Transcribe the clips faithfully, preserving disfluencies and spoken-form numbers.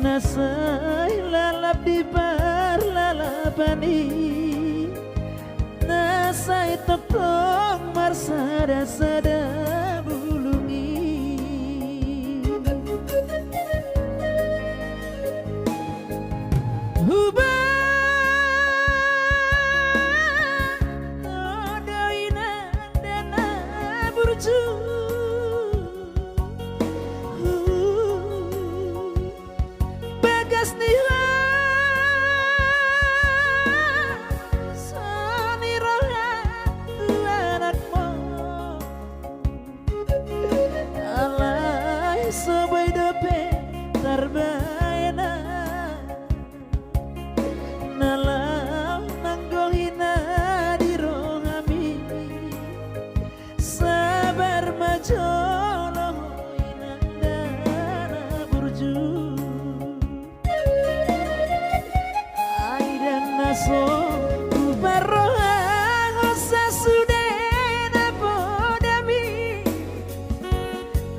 Na sai lalap di parlalapan i, na sai tongtong marsada-sada bulung i. Huba do inang dana burju. Bagas ni ho, soni roha tu anakmu. Alai so boi dope tarbaen na laho nanggo hina di rohami. Sabar ma jolo ho inang dana burju. Ai dang na so huparrohahon sasudena podami,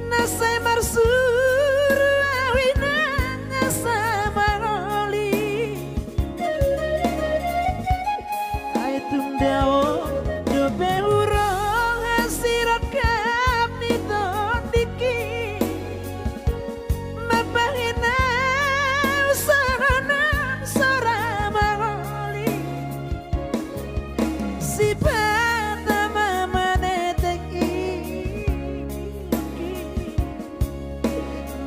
na sai marsuru ahu inang asa mangoli. Ai tung dao dope huroha sirongkap ni tondingki. Mambahen ahu songon on so ra mangoli. Sipata ma manetek i.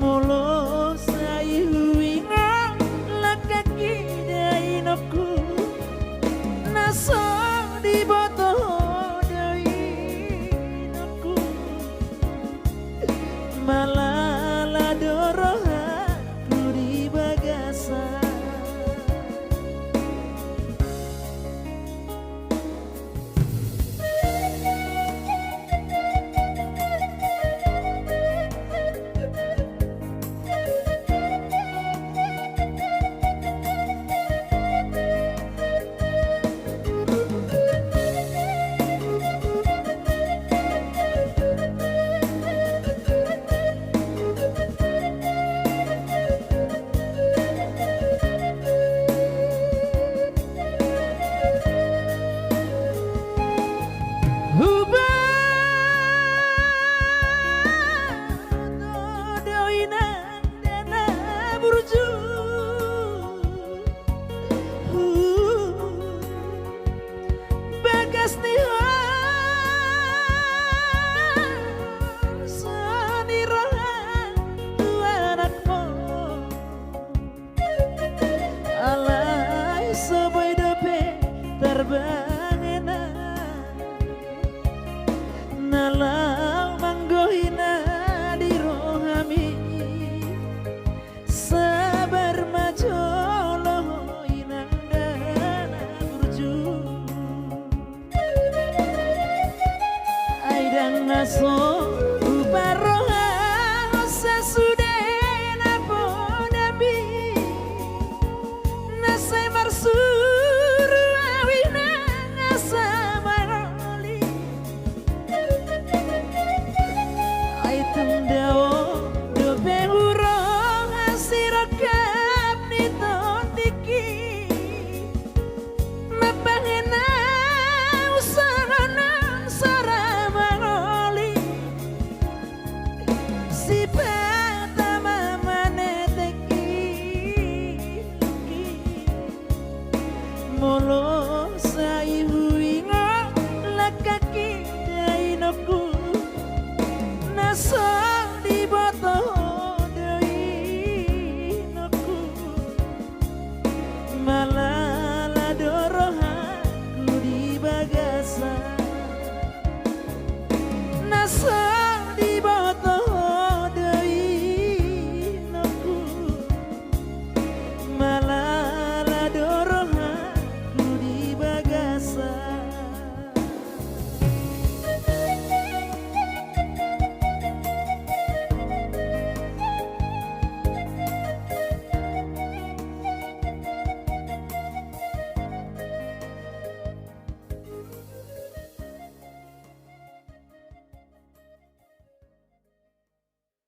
Molo sai huingot langkangki da inongku, na so diboto ho do inongku, malala do rohangku di bagasan. Huba do inang